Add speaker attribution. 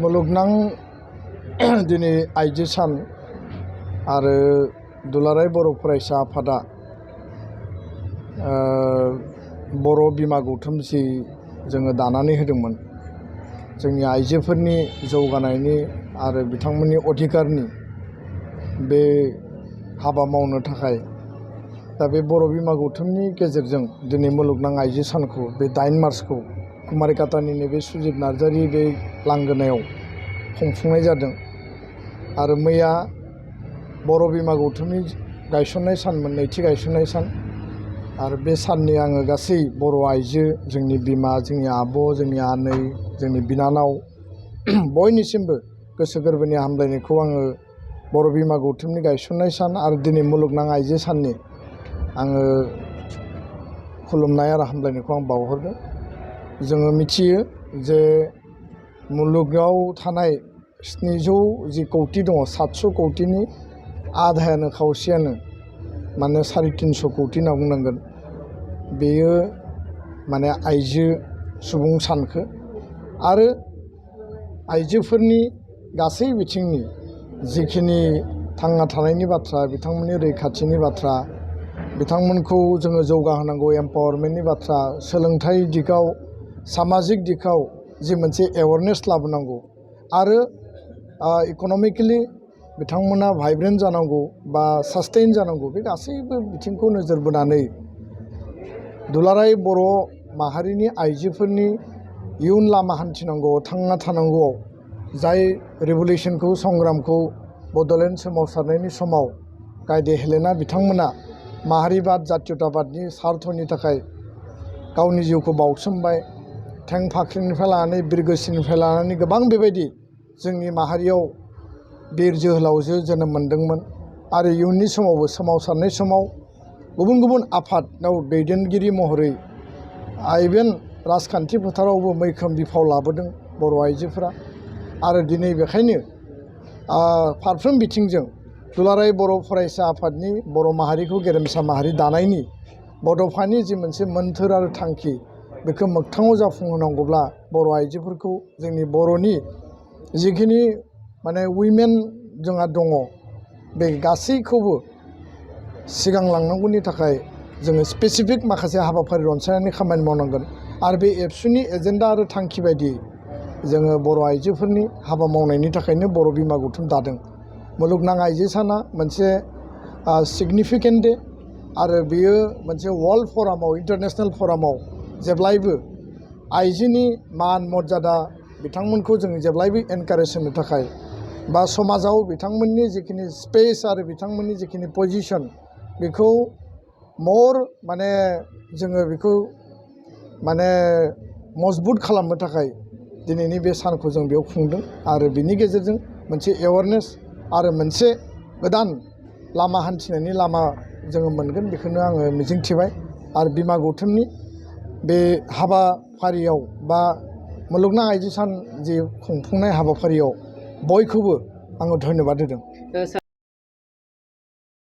Speaker 1: मुलुगनां दिनै आइजो सान आरो दुलाराय बर' फरायसा आफादा बर' बिमा गौथुम जि जोङो दानानै होदोंमोन जोंनि आइजोफोरनि जौगानायनि आरो बिथांमोननि अधिकारनि बे हाबा मावनो थाखाय दा बे बर' बिमा गौथुमनि गेजेरजों दिनै मुलुगनां आइजो सानखौ बे 8 मार्चखौ कुमारिकाटानि नैबे सुजित नार्जारि बे लांगोनायाव खुंफुंनाय जादों आरो मैया बर' बिमा गौथुमनि गायसननाय सानमोन, नैथि गायसननाय सान आरो बे साननि आङो गासै बर' आइजो, जोंनि बिमा, जोंनि आब', जोंनि आनै, जोंनि बिनानाव बयनिसिमबो गोसो गोरबोनि हामलायनायखौ आङो बर' बिमा गौथुमनि गायसननाय सान आरो दिनै मुलुगनां आइजो साननि आङो खुलुमनाय आरो हामलायनायखौ आं बावहरदों। जोङो मिथियो जे मुलुगाव थानाय 700 कौटि दङ, 700 कौटिनि आधायानो खावसेयानो माने 350 कौटि होनना बुंनांगोन बेयो माने आइजो सुबुं सानखो आरो आइजोफोरनि गासै बिथिंनि जिखिनि थांना थानायनि बाथ्रा, बिथांमोननि रैखाथिनि बाथ्रा, बिथांमोनखौ जोङो जौगाहोनांगौ, एम्पावारमेन्टनि बाथ्रा, सोलोंथाइ दिगाव, सामाजिक दिगाव जि मोनसे एवारनेस लाबोनांगौ आरो इक'नमिकेलि बिथांमोना भाइब्रेन्ट जानांगौ बा सास्टेइन जानांगौ, बे गासैबो बिथिंखौ नोजोर बोनानै दुलाराय बर' माहारिनि आइजोफोरनि इयुन लामा हान्थिनांगौ, थांना थानांगौआव जाय रिभलिउसनखौ, संग्रामखौ बड'लेण्ड सोमावसारनायनि समाव गायदे हेलेना बिथांमोना माहारिबाद, जातीयताबादनि सार्थनि थाखाय गावनि जिउखौ बाउसोमबाय। थें फाख्रिनिफ्राय लानानै बिरगोस्रिनिफ्राय लानानै गोबां बेबायदि जोंनि माहारियाव बिर जोहोलावजो जोनोम मोनदोंमोन आरो इयुननि समावबो सोमावसारनाय समाव गुबुन गुबुन आफादाव दैदेनगिरि महरै इभेन राजखान्थि फोथारावबो मैखोम बिफाव लाबोदों बर' आइजोफोरा आरो दिनै बेखायनो फारफ्रोम बिथिंजों दुलाराय बर' फरायसा आफादनि बर' माहारिखौ गेरेमसा माहारि दानायनि बड'फानि जि मोनसे मोन्थोर आरो थांखि बेखौ मोगथाङाव जाफुंहोनांगौब्ला बर' आइजोफोरखौ जोंनि बर'नि जिखिनि माने उइमेन जोंहा दङ बे गासैखौबो सिगां लांनांगौनि थाखाय जोङो स्पेसिफिक माखासे हाबाफारि रनसायनानै खामानि मावनांगोन आरो बे एबसुनि एजेन्डा आरो थांखि बायदियै जोङो बर' आइजोफोरनि हाबा मावनायनि थाखायनो बर' बिमा गौथुम दादों। मुलुगनां आइजो साना मोनसे सिगनिफिकेन्ट डे आरो बेयो मोनसे वर्ल्ड फरामाव, इन्टारनेसनेल फरामाव जेब्लायबो आइजोनि मान मर्यादा बिथांमोनखौ जों जेब्लायबो एनकारेज होनो थाखाय बा समाजाव बिथांमोननि जिखिनि स्पेस आरो बिथांमोननि जिखिनि पजिसन बेखौ मर माने जोङो बेखौ माने मजबुत खालामनो थाखाय दिनैनि बे सानखौ जों बेयाव खुंदों आरो बिनि गेजेरजों मोनसे एवारनेस आरो मोनसे गोदान लामा हान्थिनायनि लामा जोङो मोनगोन बेखौनो आङो मिजिंथिबाय आरो बिमा गौथुमनि बे हाबाफारियाव बा मुलुगनां आइजो सान जि खुंफुंनाय हाबाफारियाव बयखौबो आङो धन्यबाद होदों।